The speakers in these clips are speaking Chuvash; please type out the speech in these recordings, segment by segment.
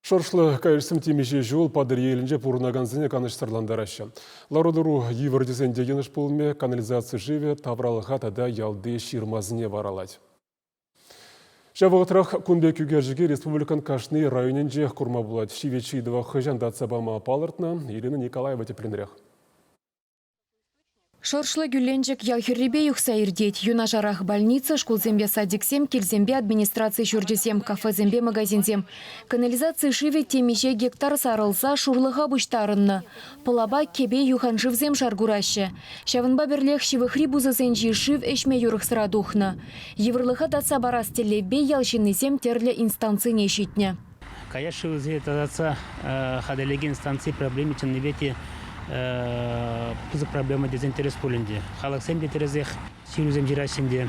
Шӑршлӑ кайӑксем темиҫе ҫул Патӑрьелӗнче пурӑнакансене канӑҫсӑрлантараҫҫӗ. Лару-тӑру йывӑр тесен те йӑнӑш пулмӗ, канализаци шывӗ тавралӑха тата ялти ҫырмасене варалать. Ҫав вӑхӑтрах кун пек ӳкерчӗке республикӑн кашни районӗнчех курма пулать. Ҫивӗч ыйтӑва хӑҫан татса пама палӑртнӑ Ирина Николаева тӗплӗнрех. Шӑршлӑ кӳлленчӗк ял хӗррипе юхса иртет. Юнашарах больница, шкулсемпе садиксем, килсемпе администраци ҫурчӗсем, кафесемпе магазинсем. Канализаци шывӗ темиҫе гектар сарӑлса шурлӑха пуҫтарӑннӑ. Пӑлапа кӗпе юханшывсем шар кураҫҫӗ. Ҫавӑнпа пӗрлех ҫывӑхри пусӑсенчи шыв ӗҫме юрӑхсӑра тухнӑ. Йывӑрлӑха татса парас тӗллевпе ял ҫыннисем тӗрлӗ инстанцине ҫитнӗ. Каяш шывӗсене тасатса хатӗрлекен станци проблеми чӑннипе те пысӑк проблема тесен тӗрӗс пуль ӗнтӗ. Халӑхсем те тӗрӗсех ҫырусем ҫыраҫҫӗ ӗнтӗ.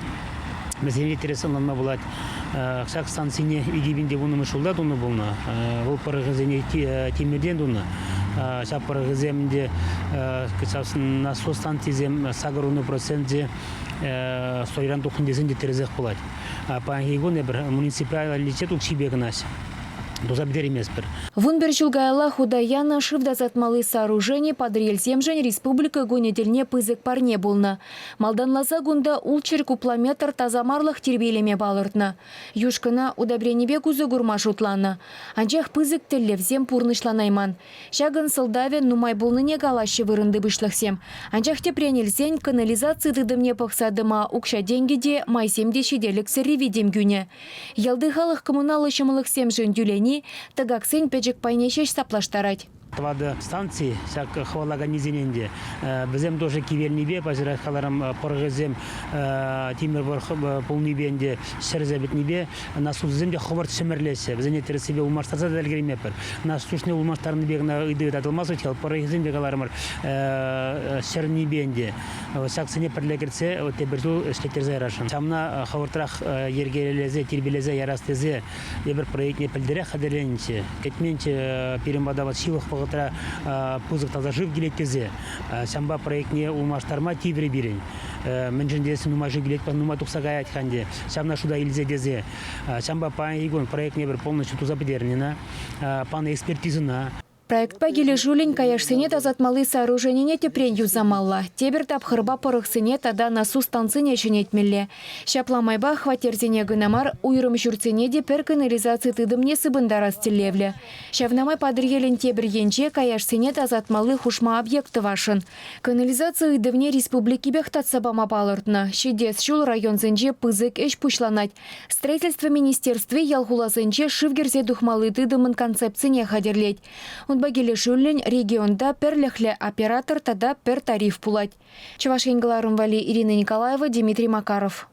Вӗсене те тӗрӗс ӑнланма пулать. Ҫак станцине 2010 ҫулта тунӑ пулнӑ. Вӑл пӑрӑхӗсене тимӗртен тунӑ. Ҫак пӑрӑхӗсем ӗнтӗ насос станцисем 80 проценчӗ стройран тухнӑ тесен те тӗрӗсех пулать. Паянхи кун эпир муниципалитет укҫипе кӑна туса пӗтерейместпӗр. 11 ҫул каялла хута янӑ шыв тасатмалли сооружени Патӑрьелсемшӗн Республика кунӗ тӗлне пысӑк парне пулнӑ. Малтанласа кунта ултҫӗр куплометр тасамарлӑх тирпейлеме палӑртнӑ. Юшкӑна удобренипе усӑ курма шутланӑ. Анчах пысӑк тӗллевсем пурнӑҫланайман. Ҫакӑн сӑлтавӗ нумай пулнине калаҫҫӗ вырӑнти пуҫлӑхсем. Анчах тӗпрен илсен канализаци тытӑмне пӑхса тӑма укҫа-тенкӗ те, майсем те ҫителӗксӗрри витӗм кӳнӗ. Ялти халӑх коммуналлӑ ҫӑмӑллӑхсемшӗн тӳлени тӑкаксен пӗчӗк пайне ҫеҫ саплаштарать. Тӑватӑ станци ҫак хӑвалаканнисен ӗнтӗ. Вӗсем тоже кивелнипе, паҫӑрах каларӑм, пӑрӑхӗсем тимӗр пӑрӑх пулнипе ӗнтӗ ҫӗрсе пӗтнипе насуссем те хӑвӑрт ҫӗмӗрлеҫҫӗ. Вӗсене тӗрӗссипе улмаштарса та ӗлкӗреймепӗр. Насусне улмаштарнипе кӑна ыйтӑвӗ татӑлмасть вӗт-ха. Пӑрӑхӗсем те каларӑмӑр ҫӗрнипе ӗнтӗ. Ҫаксене пӗрле кӗртсе тепӗр ҫул ӗҫлеттерсе ярасшӑн. Ҫавна хӑвӑртрах йӗркелесе, тирпейлесе ярас тесе эпир проектне пӗлтӗрех хатӗрленӗччӗ. Кӗтменччӗ пирӗн пата вӑт ҫывӑх вӑхӑтра пысӑк таса шыв килет тесе. Ҫавӑнпа проектне улмаштарма тиврӗ пирӗн. Мӗншӗн тесен нумай шыв килет, нумай тухса каять-ха ӗнтӗ. Ҫавна шута илсе тесе. Ҫавӑнпа паянхи кун проектне пӗр полностью туса пӗтернӗ ӑна, панӑ экспертизӑна. Проектпа килӗшӳллӗн каяшсене тасатмалли сооруженине тӗпрен юсамалла, тепӗр тапхӑрпа пӑрӑхсене тата насус станцине ҫӗнетмелле. Ҫапла майпа хваттерсене кӑна мар, уйрӑм ҫуртсене те пӗр канализаци тытӑмне сыпӑнтарас тӗллевлӗ. Ҫавна май Патӑрьелӗн тепӗр енче каяшсене тасатмалли хушма объект тӑвасшӑн. Канализаци ыйтӑвне республикипех татса пама палӑртнӑ. Ҫитес ҫул районсенче пысӑк ӗҫ пуҫланать. Строительство министерстви ял-хуласенче шыв кӗрсе тухмалли тытӑмӑн концепцине хатӗрлет. Унпа килӗшӳллӗн регионта пӗрлӗхлӗ оператор тата пӗр тариф пулать. Чӑваш Ен кӑларӑм валли Ирина Николаева, Дмитрий Макаров.